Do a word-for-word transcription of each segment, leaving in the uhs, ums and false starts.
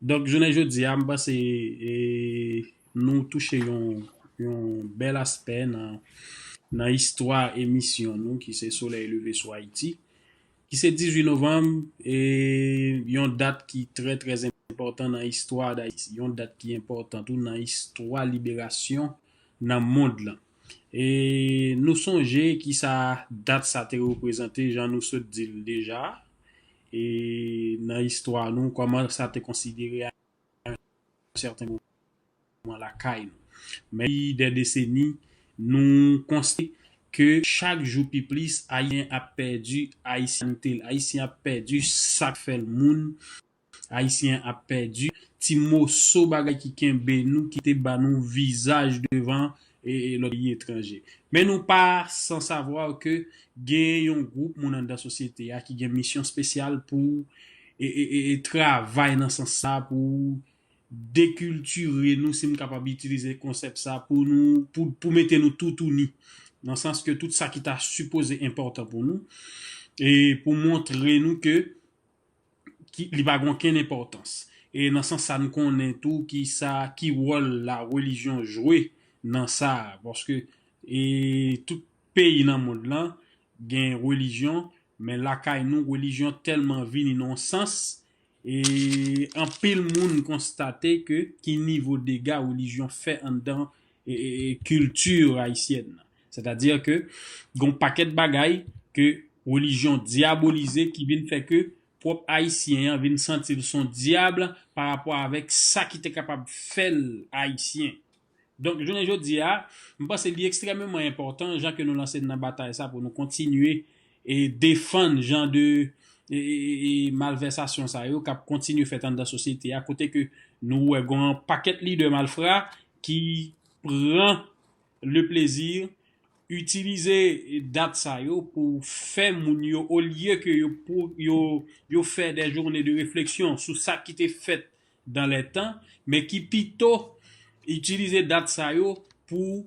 Donk, jounen jodi a, m panse e, nou touche yon, yon bèl aspè nan, nan istwa emisyon nou ki se Soleil Levé sur Haïti, ki se dizuit novanm, e yon dat ki trè, trè enpòtan nan istwa Dayiti, yon dat ki enpòtan tou nan istwa liberasyon nan mond lan. E nou sonje ki sa dat sa te reprezante, jan nou sot di l deja, e nan istwa nou, kòman sa te konsidere a yon sèten moman lakay nou. Men depi dè deseni, nou konstate ke chak jou pi plis, Ayisyen ap pèdi Ayisyanite l, Ayisyen ap pèdi sa k fè l moun, Ayisyen ap pèdi ti moso bagay ki kenbe nou, ki te ba nou vizaj devan e, e lòt peyi etranje. Men nou pa san savwa ke gen yon gwoup moun anndan sosyete a ki gen misyon espesyal pou e, e, e, e travay nan sans sa, pou dekiltire nou, si m kapab itilize konsèp sa, pou nou, pou, pou mete nou toutouni. Nan sans ke tout sa ki ta sipoze enpòtan pou nou, e pou montre nou ke ki, li pa gen okenn enpòtans. E nan sans sa, nou konnen tou ki sa, ki wòl la relijyon jwe nan sa, paske e tout peyi nan mond lan gen relijyon, men lakay nou, relijyon tèlman vini nan yon sans, e anpil moun konstate ke ki nivo dega relijyon fè anndan e, e, e kilti ayisyèn nan. Sètadi ke gen yon pakèt bagay ke relijyon dyabolize ki vin fè ke pwòp Ayisyen an vin santi l s on dyab pa rapò avèk sa ki te kapab fè l Ayisyen. Donk, jounen jodi a, m panse li ekstrèmeman enpòtan, jan ke nou lanse nan batay sa, pou nou kontinye e defann jan de e, e, e, e malvèsasyon sa yo k ap kontinye fèt anndan sosyete a, kote ke nou wè gen yon pakèt lidè malfra ki pran le plezi itilize dat sa yo pou fè moun yo, olye ke yo, pou, yo, yo fè de jounen de refleksyon sou sa ki te fèt dans les temps, men ki pito itilize dat sa yo pou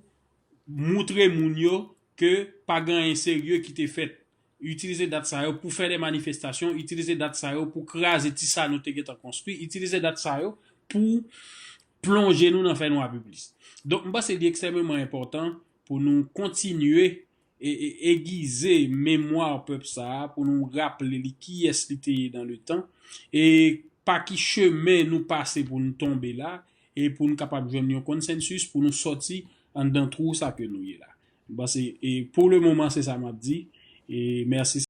moutre moun yo ke pa gen anyen serye ki te fèt. Itilize dat sa yo pou fè de manifestasyon, itilize dat sa yo pou kraze ti sa nou te gentan konstwi, itilize dat sa yo pou plonje nou nan fènwa pi plis. Donk, m panse li ekstrèmeman enpòtan pou nou kontinye e, e, egize memwa pèp sa a, pou nou raple li kiyès li te ye dans le temps, e pa ki chemen nou pase pou nou tonbe la, e pou nou kapab jwenn yon konsansis, pou nou sòti anndan twou sa ke nou ye la. M panse, e pou le moman, se sa m ap di, e mèsi.